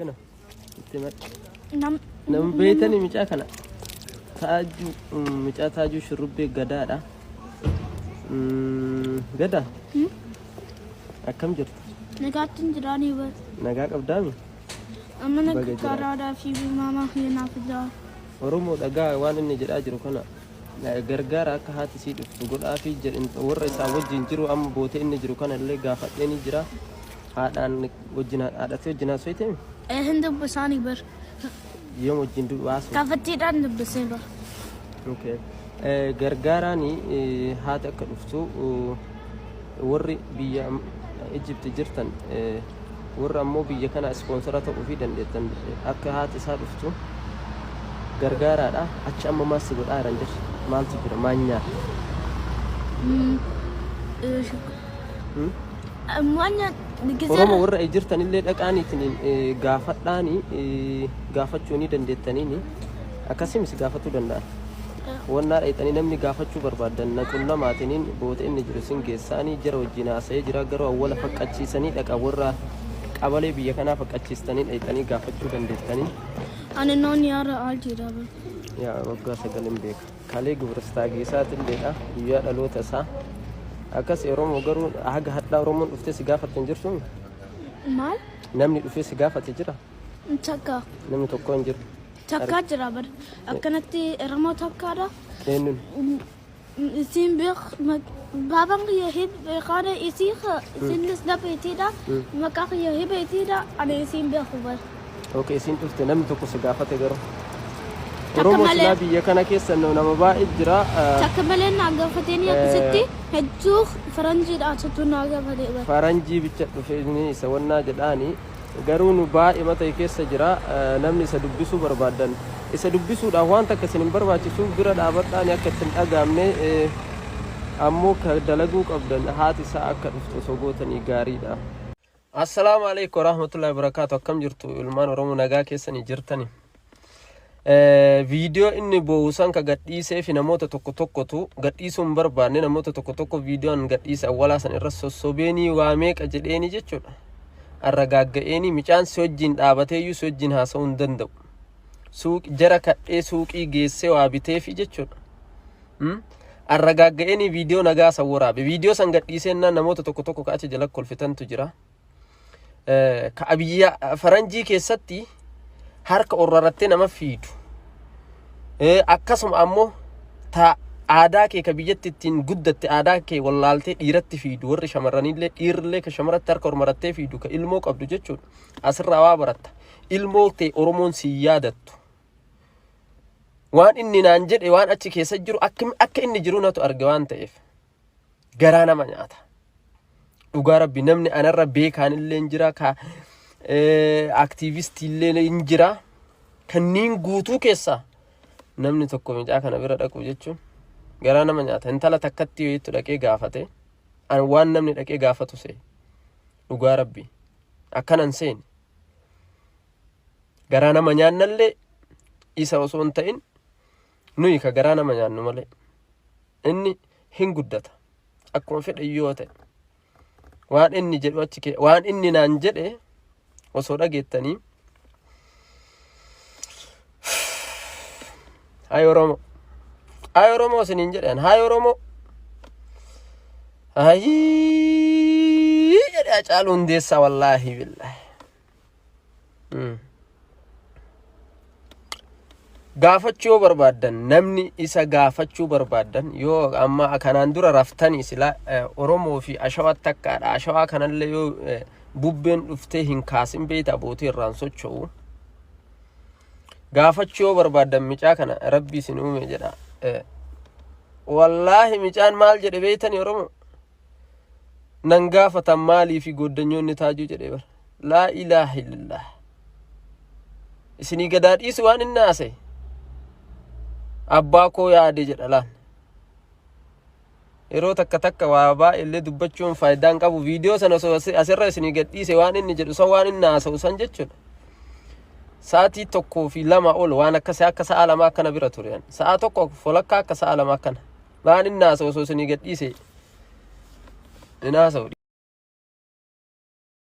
Kana itti madhi. Nam Nama beeytanii micaa kana taajuu micaa taajuu shurrubbee gadaadha. Gadaa akkam jirta? Nagaatti hin jiraanii bar. Nagaa qabdaami? Amma Baga naga jiraate. karaadhaa fi maamaa kiyya naaf ijaa. Oromoo dhagaa waan inni jedhaa jiru kana gargaara akka haati sii dhuftu godhaafii jedhin warra isaa wajjin jiru amma bootee inni jiru kana illee gaafadhee ni jira. Haadhaan wajjin haadhatee wajjin haasofteemi? Ee hin dubbisaanii bar. Yoom wajjin haasofte? Kafattiidhaan dubbisee bar. Okay. Gargaaraan haati akka dhuftu warri biyya Egypt jirtan warra ammoo biyya kana ispoonsara ta'uufii dandeettan akka haati isaa dhuftu gargaaraadha. Achi amma maal si godhaa jiran jirti? Maaltu jira? Maal nyaata? Maal nyaata? Oromoo warra jirtan illee dhaqaaniitiin gaafadhaani gaafachuu ni dandeettaniini akkasimis gaafatuu danda'an. Wannaa dhayxanii namni gaafachuu barbaadan na qunnamaatiniin boota inni jiru sin geessaanii jara wajjin haasa'ee jira garuu awwala faqqachiisanii dhaqa warra qabalee biyya kanaa faqqachiistanii dhayxanii gaafachuu dandeettanii. Ani noon yaara al jira bar. Yaa waggaa sagalin beeka. Kalee gibiristaagiisaati illeedha guyyaa dhaloota isaa. Akkas Oromoo garuu haga hadhaa Oromoon dhuftee si gaafatte hin jirtu. Maal? Namni dhufee si gaafate jira. Takka. Namni tokko hin jiru. Takkaa jira bar. Akkanatti Oromoo takkaadha. Eenyuun? Isiin beek baabaan kiyya beekaadha isii isiinis na beetiidha. Maqaa kiyya hibeetiidha ani isiin beeku bar. Okay, isiin dhufte namni tokko si gaafate garuu. Takka Oromoo malee- silaa biyya kana keessa nama baay'ee jira. Takka malee naa gaafatanii akkasitti hedduu faranjiidha asattuu naa gaafatee bar. Faranjii bicha dhufe inni isa wannaa jedhaani garuu nu baay'ee mata keessa jira namni isa dubbisuu barbaadan isa dubbisuudhaaf waan takka isin hin barbaachisu bira dhaabadhaani akka ittiin dhagaamne ammoo ka dalaguu qabdan haati isaa akka dhuftu osoo gootanii gaariidha. Assalaamu alaikum warahmatullahi wabarakatuh. Akkam jirtu ilmaan Oromoo nagaa keessanii jirtani? Viidiyoo inni boo'u san ka gadhiisee fi namoota tokko tokkotu gadhiisuu hin barbaanne namoota tokko tokko viidiyoon gadhiise awwalaa san irra sossobeenii waa meeqa jedheeni jechuudha. Arragaagga'eenii micaan si wajjin dhaabateeyyuu si wajjin haasa'uu hin danda'u. Suuq jara kadhee suuqii geessee waa biteefi jechuudha. Arragaagga'eenii viidiyoo nagaa san waraabe. Viidiyoo san gadhiiseennaan namoota tokko tokko ka achi jala kolfitantu jira. Ka biyya faranjii keessatti harka orrarattee nama fiidu. Akkasuma ammoo ta aadaa kee ka biyyatti ittiin guddatte aadaa kee wallaaltee dhiiratti fiidu warri shamarraniillee dhiirrillee ka shamaratti harka ormarattee fiidu ka ilmoo qabdu jechuudha. Asirraa waa baratta. Ilmoo tee Oromoon si yaadattu. Waan inni naan jedhe waan achi keessa jiru akka inni jiru natu arge waan ta'eef garaa nama nyaata. Dhugaa rabbi namni anarra beekaan illee hin jira ka aktiivistii illee hin jira. Kanniin guutuu keessaa namni tokko mucaa kana bira dhaqu jechuun garaa nama nyaata. Intala takkatti wayiitu dhaqee gaafate an waan namni dhaqee gaafatu see dhugaa rabbi akkanan seeni. Garaa nama nyaannallee isa osoo hin ta'in nuyi ka garaa nama nyaannu malee inni hin guddata akkuma fedhe yoo ta'e waan inni jedhu achi kee waan inni naan jedhe osoo dhageettanii hay Oromoo hay Oromoo isiniin jedhan hay Oromoo hayii jedhe Hacaaluu Hundeessaa wallaahi billaahi. Gaafachuu yoo barbaaddan namni isa gaafachuu barbaaddan yoo amma kanaan dura raftanii sila Oromoo fi ashawaa takkaadha. Ashawaa kanallee yoo bubbeen dhuftee hin kaasin beekta abbootii irraan socho'u. Gaafachuu yoo barbaaddan micaa kana rabbi isin uume jedha. Wallaahi micaan maal jedhe beektanii Oromoo? Nan gaafatan maaliifi gooddanyoonni taajuu jedhe bara. Laa ilaaha illallah. Isinii gadaa dhiisu waan inni haasa'e. Abbaa koo yaade jedha laal. Yeroo takka takka waa baay'eellee dubbachuun faayidaa hin qabu. Viidiyoo sana osoo asirra isinii gad dhiise waan inni jedhu san waan inni haasa'u san jechuudha. Sa'aatii 1 fi 2 ol waan akkasii akka sa'a 2 akkana bira ture. Sa'a 1 folakkaa akka sa'a 2 akkana. Waan inni haasa'u osoo isinii gad dhiise hin haasa'u.